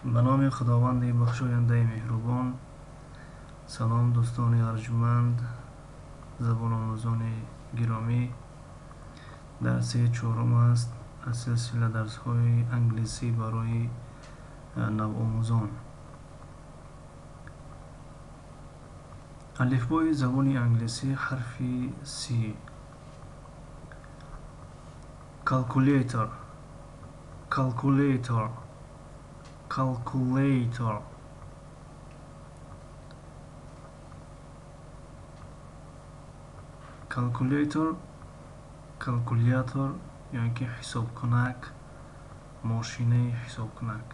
Ба номи Худованди бахшояндаи меҳрубон. Салом, дӯстони арҷманд, забономӯзони гиромӣ. Дарси чорум аст аз силсила дарсҳои англисӣ барои навомӯзон. Алифбои забони англисӣ, ҳарфи С. Calculator, calculator, calculator. Calculator, калкулятор ё ин ки ҳисобкунак, мошинаи ҳисобкунак.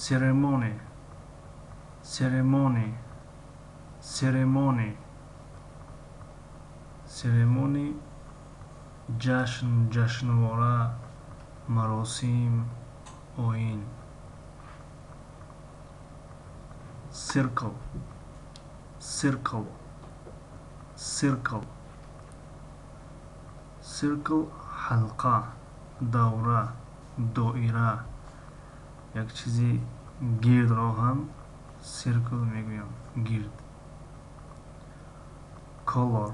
Ceremony, ceremony, ceremony. Ceremony, ҷашн, ҷашнвора, маросим, оин. Circle, circle, circle. Circle, ҳалқа, давра, доира. Як чизи гирдро ҳам circle мегӯям, гирд. Color,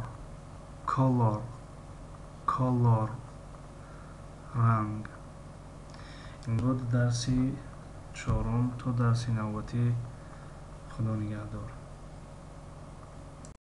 color, color, ранг. Ин буд дарси чорум. То дарси навбатӣ, Худо нигаҳдор.